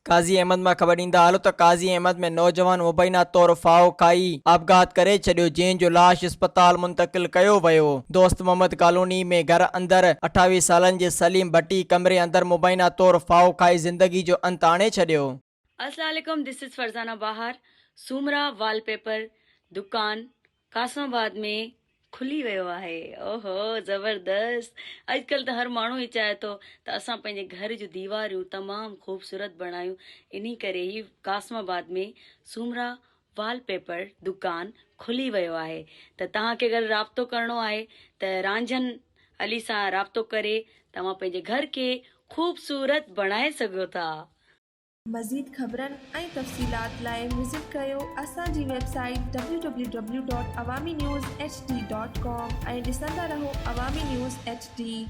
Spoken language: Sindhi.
قاضي احمد مان خبر ڏيندا هلو ته قاضي احمد ۾ نوجوان مبينا طور ڦاهو کائي آپگهات ڪري ڇڏيو جنهن جو لاش اسپتال منتقل ڪيو ويو. دوست محمد ڪالوني ۾ گهر اندر 28 سالن جي سليم ڀٽي ڪمري اندر مبينا طور ڦاهو کائي زندگي جو انت آڻي ڇڏيو. السلام عليڪم this is Farzana Bahar Soomra wallpaper دڪان قاسم آباد ۾ کلي ويو آهي اوهو زبردست اڄڪلهه ته هر ماڻهو ئي چاهي ٿو ته اسان پنهنجي گهر جون ديواريون تمام خوبصورت بڻايون انهي ڪري هي قاسم آباد ۾ سومرا وال پيپر دڪان کلي ويو آهي ته توهان کي اگر رابطو ڪرڻو آهي ته رانجهن علي سان رابطو ڪري توهان پنهنجي گهر کي خوبصورت بڻائي سگهو ٿا. مزيد خبرن ۽ تفصيلات لاء وزٽ ڪريو اسان جي website W W W dot Awami news H D dot com ۽ ڏسندا رهو عوامي نيوز ايڇ ڊي.